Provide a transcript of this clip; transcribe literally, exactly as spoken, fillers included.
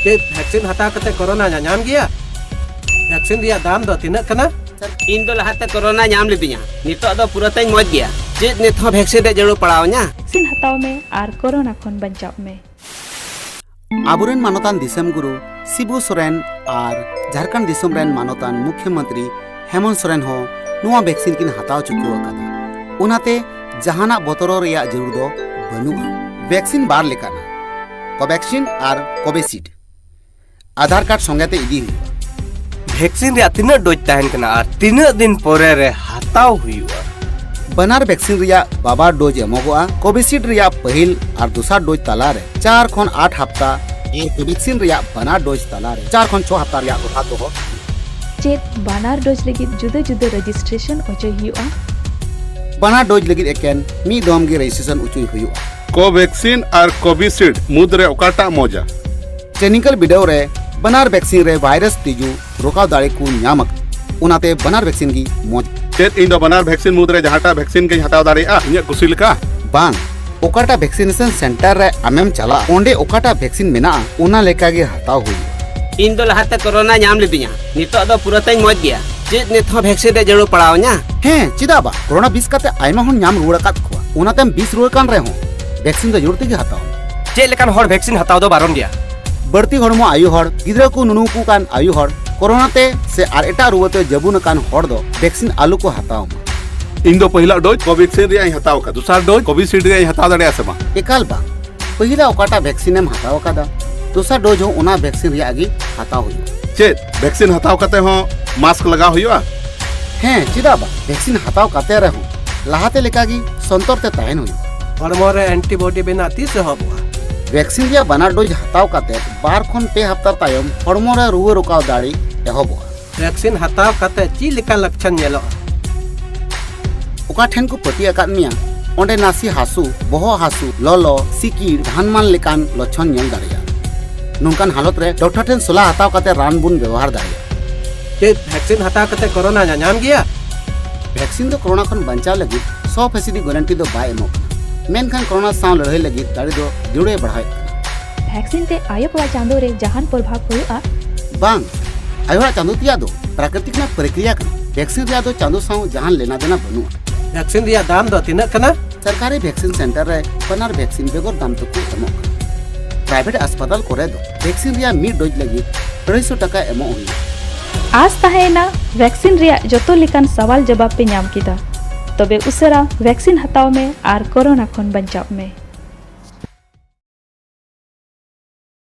ᱪᱮᱫ ᱵᱷᱮᱠᱥᱤᱱ ᱦᱟᱛᱟᱣ ᱠᱟᱛᱮ ᱠᱳᱨᱳᱱᱟ ᱧᱟᱧᱟᱢ ᱜᱮᱭᱟ? ᱵᱷᱮᱠᱥᱤᱱ ᱨᱮᱭᱟᱜ ᱫᱟᱢ ᱫᱚ ᱛᱤᱱᱟᱹᱜ ᱠᱟᱱᱟ? ᱤᱧ ᱫᱚ ᱞᱟᱦᱟᱛᱮ ᱠᱳᱨᱳᱱᱟ ᱧᱟᱢ ᱞᱤᱫᱤᱧᱟ, ᱱᱤᱛᱚᱜ ᱫᱚ ᱯᱩᱨᱟᱹᱛᱟᱹᱧ ᱢᱚᱡᱽ ᱜᱮᱭᱟ᱾ ᱪᱮᱫ ᱱᱤᱛ ᱦᱚᱸ ᱵᱷᱮᱠᱥᱤᱱ ᱨᱮ ᱡᱟᱹᱨᱩᱲ ᱯᱟᱲᱟᱣ ᱟᱹᱧᱟ? ᱵᱷᱮᱠᱥᱤᱱ ᱦᱟᱛᱟᱣ ᱢᱮ ᱟᱨ ᱠᱳᱨᱳᱱᱟ ᱠᱷᱚᱱ ᱵᱟᱧᱪᱟᱣᱜ ᱢᱮ᱾ ᱟᱵᱚᱨᱮᱱ ᱢᱟᱱᱚᱛᱟᱱ ᱫᱤᱥᱚᱢ ᱜᱩᱨᱩ ᱥᱤᱵᱩ ᱥᱚᱨᱮᱱ ᱟᱨ ᱡᱷᱟᱲᱠᱷᱚᱸᱰ ᱫᱤᱥᱚᱢ ᱨᱮᱱ ᱢᱟᱱᱚᱛᱟᱱ ᱢᱩᱠᱷᱭᱚᱢᱚᱱᱛᱨᱤ ᱦᱮᱢᱚᱱᱛ ᱥᱚᱨᱮᱱ ᱦᱚᱸ ᱱᱚᱣᱟ ᱵᱷᱮᱠᱥᱤᱱ ᱠᱤᱱ ᱦᱟᱛᱟᱣ ᱪᱩᱠᱟᱹᱣ ᱟᱠᱟᱫᱟ᱾ ᱚᱱᱟᱛᱮ ᱡᱟᱦᱟᱱᱟᱜ ᱵᱚᱛᱚᱨᱚᱜ ᱨᱮᱭᱟᱜ ᱡᱟᱹᱨᱩᱲ ᱫᱚ ᱵᱟᱹᱱᱩᱜᱼᱟ᱾ ᱵᱷᱮᱠᱥᱤᱱ ᱵᱟᱨ ᱞᱮᱠᱟᱱᱟ, ᱠᱳᱵᱷᱮᱠᱥᱤᱱ ᱟᱨ ᱠᱳᱵᱷᱤᱥᱤᱞᱰ᱾ ᱟᱫᱷᱟᱨ ᱠᱟᱨᱰ ᱥᱚᱸᱜᱮ ᱛᱮ ᱤᱫᱤ ᱦᱩᱭᱩᱜᱼᱟ᱾ ᱵᱷᱮᱠᱥᱤᱱ ᱨᱮᱭᱟᱜ ᱛᱤᱱᱟᱹᱜ ᱰᱳᱡᱽ ᱛᱟᱦᱮᱱ ᱠᱟᱱᱟ ᱟᱨ ᱛᱤᱱᱟᱹᱜ ᱫᱤᱱ ᱯᱚᱨᱮ ᱨᱮ ᱦᱟᱛᱟᱣ ᱦᱩᱭᱩᱜᱼᱟ? ᱵᱟᱱᱟᱨ ᱵᱷᱮᱠᱥᱤᱱ ᱨᱮᱭᱟᱜ ᱵᱟᱵᱟᱨ ᱰᱳᱡᱽ ᱮᱢᱚᱜᱚᱜᱼᱟ᱾ ᱠᱳᱵᱷᱤᱥᱤᱞᱰ ᱨᱮᱭᱟᱜ ᱯᱟᱹᱦᱤᱞ ᱟᱨ ᱫᱚᱥᱟᱨ ᱰᱳᱡᱽ ᱛᱟᱞᱟᱨᱮ ᱪᱟᱨ ᱠᱷᱚᱱ ᱟᱴ ᱦᱟᱯᱛᱟ ᱟᱨ ᱠᱳᱵᱷᱮᱠᱥᱤᱱ ᱨᱮᱭᱟᱜ ᱵᱟᱱᱟᱨ ᱰᱳᱡᱽ ᱛᱟᱞᱟᱨᱮ ᱪᱟᱨ ᱠᱷᱚᱱ ᱪᱷᱚ ᱦᱟᱯᱛᱟ ᱨᱮᱭᱟᱜ ᱛᱚᱯᱷᱟᱛ ᱫᱚᱦᱚ᱾ ᱪᱮᱫ ᱵᱟᱱᱟᱨ ᱰᱳᱡᱽ ᱞᱟᱹᱜᱤᱫ ᱡᱩᱫᱟᱹ ᱡᱩᱫᱟᱹ ᱨᱮᱡᱤᱥᱴᱨᱮᱥᱚᱱ ᱚᱪᱚᱭ ᱦᱩᱭᱩᱜᱼᱟ? ᱵᱟᱱᱟᱨ ᱰᱳᱡᱽ ᱞᱟᱹᱜᱤᱫ ᱮᱠᱮᱱ ᱢᱤᱫ ᱫᱚᱢ ᱜᱮ ᱨᱮᱡᱤᱥᱴᱨᱮᱥᱚᱱ ᱚᱪᱚᱭ ᱦᱩᱭᱩᱜᱼᱟ᱾ ᱠᱳᱵᱷᱮᱠᱥᱤᱱ ᱟᱨ ᱠᱳᱵᱷᱤᱥᱤᱞᱰ ᱢᱩᱫᱽᱨᱮ ᱚᱠᱟᱴᱟᱜ ᱢᱚᱡᱟ? ᱠᱞᱤᱱᱤᱠᱟᱞ ᱵᱤᱰᱟᱹᱣ ᱨᱮ ᱵᱟᱱᱟᱨ ᱵᱷᱮᱠᱥᱤᱱ ᱨᱮ ᱵᱷᱟᱭᱨᱟᱥ ᱛᱤᱡᱩ ᱨᱚᱠᱟᱣ ᱫᱟᱲᱮ ᱠᱚ ᱧᱟᱢ ᱟᱠᱟᱫᱟ, ᱚᱱᱟᱛᱮ ᱵᱟᱱᱟᱨ ᱵᱷᱮᱠᱥᱤᱱ ᱜᱮ ᱢᱚᱡᱽ᱾ ᱪᱮᱫ ᱤᱧ ᱫᱚ ᱵᱟᱱᱟᱨ ᱵᱷᱮᱠᱥᱤᱱ ᱢᱩᱫᱽᱨᱮ ᱡᱟᱦᱟᱸᱴᱟᱜ ᱵᱷᱮᱠᱥᱤᱱ ᱜᱤᱧ ᱦᱟᱛᱟᱣ ᱫᱟᱲᱮᱭᱟᱜᱼᱟ ᱤᱧᱟᱹᱜ ᱠᱩᱥᱤ ᱞᱮᱠᱟ? ᱵᱟᱝ, ᱚᱠᱟᱴᱟᱜ ᱵᱷᱮᱠᱥᱤᱱᱮᱥᱚᱱ ᱥᱮᱱᱴᱟᱨ ᱨᱮ ᱟᱢᱮᱢ ᱪᱟᱞᱟᱜᱼᱟ, ᱚᱸᱰᱮ ᱚᱠᱟᱴᱟᱜ ᱵᱷᱮᱠᱥᱤᱱ ᱢᱮᱱᱟᱜᱼᱟ, ᱚᱱᱟ ᱞᱮᱠᱟ ᱜᱮ ᱦᱟᱛᱟᱣ ᱦᱩᱭᱩᱜᱼᱟ᱾ ᱤᱧ ᱫᱚ ᱞᱟᱦᱟᱛᱮ ᱠᱳᱨᱳᱱᱟ ᱧᱟᱢ ᱞᱤᱫᱤᱧᱟ, ᱱᱤᱛᱚᱜ ᱫᱚ ᱯᱩᱨᱟᱹᱛᱟᱹᱧ ᱢᱚᱡᱽ ᱜᱮᱭᱟ᱾ ᱪᱮᱫ ᱱᱤᱛ ᱦᱚᱸ ᱵᱷᱮᱠᱥᱤᱱ ᱨᱮ ᱡᱟᱹᱨᱩᱲ ᱯᱟᱲᱟᱣ ᱟᱹᱧᱟ? ᱦᱮᱸ, ᱪᱮᱫᱟᱜ ᱵᱟᱝ? ᱠᱳᱨᱳᱱᱟ ᱵᱤᱥ ᱠᱟᱛᱮ ᱟᱭᱢᱟ ᱦᱚᱲ ᱧᱟᱢ ᱨᱩᱣᱟᱹᱲ ᱟᱠᱟᱫ ᱠᱚᱣᱟ, ᱚᱱᱟᱛᱮᱢ ᱵᱤᱥ ᱨᱩᱣᱟᱹᱲ ᱠᱟᱱ ᱨᱮᱦᱚᱸ ᱵᱷᱮᱠᱥᱤᱱ ᱫᱚ ᱡᱟᱹᱨᱩᱲ ᱛᱮᱜᱮ ᱦᱟᱛᱟᱣ ᱢᱮ᱾ ᱪᱮᱫ ᱞᱮᱠᱟᱱ ᱦᱚᱲ ᱵᱷᱮᱠᱥᱤᱱ ᱦᱟᱛᱟᱣ ᱫᱚ ᱵᱟᱨᱚᱱ ᱜᱮᱭᱟ? ᱵᱟᱹᱲᱛᱤ ᱦᱚᱲᱢᱚ ᱟᱭᱩ ᱦᱚᱲ, ᱜᱤᱫᱽᱨᱟᱹ ᱠᱚ, ᱱᱩᱱᱩ ᱠᱚ ᱠᱟᱱ ᱟᱭᱩ ᱦᱚᱲ, ᱠᱳᱨᱳᱱᱟ ᱛᱮ ᱥᱮ ᱟᱨ ᱮᱴᱟᱜ ᱨᱩᱣᱟᱹ ᱛᱮ ᱡᱟᱹᱵᱩᱱ ᱟᱠᱟᱱ ᱦᱚᱲ ᱫᱚ ᱵᱷᱮᱠᱥᱤᱱ ᱟᱞᱚ ᱠᱚ ᱦᱟᱛᱟᱣ ᱢᱟ᱾ ᱤᱧ ᱫᱚ ᱯᱟᱹᱦᱤᱞᱟᱜ ᱰᱳᱡᱽ ᱠᱳᱵᱷᱮᱠᱥᱤᱱ ᱨᱮᱭᱟᱜ ᱤᱧ ᱦᱟᱛᱟᱣ ᱟᱠᱟᱫᱟ, ᱫᱚᱥᱟᱨ ᱰᱳᱡᱽ ᱠᱳᱵᱷᱤᱥᱤᱞᱰ ᱨᱮᱭᱟᱜ ᱤᱧ ᱦᱟᱛᱟᱣ ᱫᱟᱲᱮᱭᱟᱜᱼᱟ ᱥᱮ ᱵᱟᱝ? ᱮᱠᱟᱞ ᱵᱟᱝ᱾ ᱯᱟᱹᱦᱤᱞᱟᱜ ᱚᱠᱟᱴᱟᱜ ᱵᱷᱮᱠᱥᱤᱱ ᱮᱢ ᱦᱟᱛᱟᱣ ᱟᱠᱟᱫᱟ, ᱫᱚᱥᱟᱨ ᱰᱳᱡᱽ ᱦᱚᱸ ᱚᱱᱟ ᱵᱷᱮᱠᱥᱤᱱ ᱨᱮᱭᱟᱜ ᱜᱮ ᱦᱟᱛᱟᱣ ᱦᱩᱭᱩᱜᱼᱟ᱾ ᱪᱮᱫ ᱵᱷᱮᱠᱥᱤᱱ ᱦᱟᱛᱟᱣ ᱠᱟᱛᱮ ᱦᱚᱸ ᱢᱟᱥᱠ ᱞᱟᱜᱟᱣ ᱦᱩᱭᱩᱜᱼᱟ? ᱦᱮᱸ, ᱪᱮᱫᱟᱜ ᱵᱟᱝ? ᱵᱷᱮᱠᱥᱤᱱ ᱦᱟᱛᱟᱣ ᱠᱟᱛᱮ ᱨᱮᱦᱚᱸ ᱞᱟᱦᱟᱛᱮ ᱞᱮᱠᱟᱜᱮ ᱥᱚᱱᱛᱚᱨ ᱛᱮ ᱛᱟᱦᱮᱱ ᱦᱩᱭᱩᱜᱼᱟ᱾ ᱦᱚᱲᱢᱚ ᱨᱮ ᱮᱱᱴᱤᱵᱚᱰᱤ ᱵᱮᱱᱟᱜ ᱛᱤᱥ ᱮᱦᱚᱵᱚᱜᱼᱟ? ᱵᱷᱮᱠᱥᱤᱱ ᱨᱮᱭᱟᱜ ᱵᱟᱱᱟᱨ ᱰᱳᱡᱽ ᱦᱟᱛᱟᱣ ᱠᱟᱛᱮ ᱵᱟᱨ ᱠᱷᱚᱱ ᱯᱮ ᱦᱟᱯᱛᱟ ᱛᱟᱭᱚᱢ ᱦᱚᱲᱢᱚ ᱨᱮ ᱨᱩᱣᱟᱹ ᱨᱚᱠᱟᱣ ᱫᱟᱲᱮ ᱮᱦᱚᱵᱚᱜᱼᱟ᱾ ᱵᱷᱮᱠᱥᱤᱱ ᱦᱟᱛᱟᱣ ᱠᱟᱛᱮ ᱪᱮᱫ ᱞᱮᱠᱟ ᱞᱚᱠᱠᱷᱚᱱ ᱧᱮᱞᱚᱜᱼᱟ? ᱚᱠᱟ ᱴᱷᱮᱱ ᱠᱚ ᱯᱟᱹᱴᱤ ᱟᱠᱟᱫ ᱢᱮᱭᱟ, ᱚᱸᱰᱮ ᱱᱟᱥᱮ ᱦᱟᱹᱥᱩ, ᱵᱚᱦᱚᱜ ᱦᱟᱹᱥᱩ, ᱞᱚᱞᱚ, ᱥᱤᱠᱤᱲ, ᱫᱷᱟᱱᱢᱟᱱ ᱞᱮᱠᱟᱱ ᱞᱚᱠᱠᱷᱚᱱ ᱧᱮᱞ ᱫᱟᱲᱮᱭᱟᱜᱼᱟ᱾ ᱱᱚᱝᱠᱟᱱ ᱦᱟᱞᱚᱛ ᱨᱮ ᱰᱚᱠᱴᱚᱨ ᱴᱷᱮᱱ ᱥᱚᱞᱦᱟ ᱦᱟᱛᱟᱣ ᱠᱟᱛᱮ ᱨᱟᱱ ᱵᱚᱱ ᱵᱮᱵᱚᱦᱟᱨ ᱫᱟᱲᱮᱭᱟᱜᱼᱟ᱾ ᱪᱮᱫ ᱵᱷᱮᱠᱥᱤᱱ ᱦᱟᱛᱟᱣ ᱠᱟᱛᱮ ᱠᱳᱨᱳᱱᱟ ᱧᱟᱧᱟᱢ ᱜᱮᱭᱟ? ᱵᱷᱮᱠᱥᱤᱱ ᱫᱚ ᱠᱳᱨᱳᱱᱟ ᱠᱷᱚᱱ ᱵᱟᱧᱪᱟᱣ ᱞᱟᱹᱜᱤᱫ ᱥᱚ ᱯᱷᱤᱥᱟᱹᱫᱤ ᱜᱟᱨᱟᱱᱴᱤ ᱫᱚ ᱵᱟᱭ ᱮᱢᱚᱜ ᱠᱟᱱᱟ, ᱢᱮᱱᱠᱷᱟᱱ ᱠᱳᱨᱳᱱᱟ ᱥᱟᱶ ᱞᱟᱹᱲᱦᱟᱹᱭ ᱞᱟᱹᱜᱤᱫ ᱫᱟᱲᱮ ᱫᱚ ᱡᱳᱨᱮ ᱵᱟᱲᱦᱟᱣᱮᱫ ᱠᱟᱱᱟ᱾ ᱵᱷᱮᱠᱥᱤᱱ ᱛᱮ ᱟᱭᱳ ᱠᱚᱣᱟᱜ ᱪᱟᱸᱫᱳ ᱨᱮ ᱡᱟᱦᱟᱱ ᱯᱨᱚᱵᱷᱟᱵᱽ ᱦᱩᱭᱩᱜᱼᱟ? ᱵᱟᱝ, ᱟᱭᱳᱣᱟᱜ ᱪᱟᱸᱫᱳ ᱛᱮᱭᱟᱜ ᱫᱚ ᱯᱨᱟᱠᱨᱤᱛᱤᱠ ᱨᱮᱱᱟᱜ ᱯᱨᱚᱠᱨᱤᱭᱟ ᱠᱟᱱᱟ᱾ ᱵᱷᱮᱠᱥᱤᱱ ᱨᱮᱭᱟᱜ ᱫᱚ ᱪᱟᱸᱫᱳ ᱥᱟᱶ ᱡᱟᱦᱟᱱ ᱞᱮᱱᱟ ᱫᱮᱱᱟ ᱵᱟᱹᱱᱩᱜᱼᱟ᱾ ᱵᱷᱮᱠᱥᱤᱱ ᱨᱮᱭᱟᱜ ᱫᱟᱢ ᱫᱚ ᱛᱤᱱᱟᱹᱜ ᱠᱟᱱᱟ? ᱥᱚᱨᱠᱟᱨᱤ ᱵᱷᱮᱠᱥᱤᱱ ᱥᱮᱱᱴᱟᱨ ᱨᱮ ᱵᱟᱱᱟᱨ ᱵᱷᱮᱠᱥᱤᱱ ᱵᱮᱜᱚᱨ ᱫᱟᱢ ᱛᱮᱠᱚ ᱮᱢᱚᱜ ᱠᱟᱱᱟ᱾ ᱯᱨᱟᱭᱵᱷᱮᱴ ᱦᱟᱥᱯᱟᱛᱟᱞ ᱠᱚᱨᱮ ᱫᱚ ᱵᱷᱮᱠᱥᱤᱱ ᱨᱮᱭᱟᱜ ᱢᱤᱫ ᱰᱳᱡᱽ ᱞᱟᱹᱜᱤᱫ ᱟᱹᱲᱟᱹᱭᱥᱚ ᱴᱟᱠᱟ ᱮᱢᱚᱜ ᱦᱩᱭᱩᱜᱼᱟ᱾ ᱟᱥ ᱛᱟᱦᱮᱸᱭᱮᱱᱟ ᱵᱷᱮᱠᱥᱤᱱ ᱨᱮᱭᱟᱜ ᱡᱚᱛᱚ ᱞᱮᱠᱟᱱ ᱥᱟᱣᱟᱞ ᱡᱚᱵᱟᱵ ᱯᱮ ᱧᱟᱢ ᱠᱮᱫᱟ᱾ ᱛᱚᱵᱮ ᱩᱥᱟᱹᱨᱟ ᱵᱷᱮᱠᱥᱤᱱ ᱦᱟᱛᱟᱣ ᱢᱮ ᱟᱨ ᱠᱳᱨᱳᱱᱟ ᱠᱷᱚᱱ ᱵᱟᱧᱪᱟᱜ ᱢᱮ᱾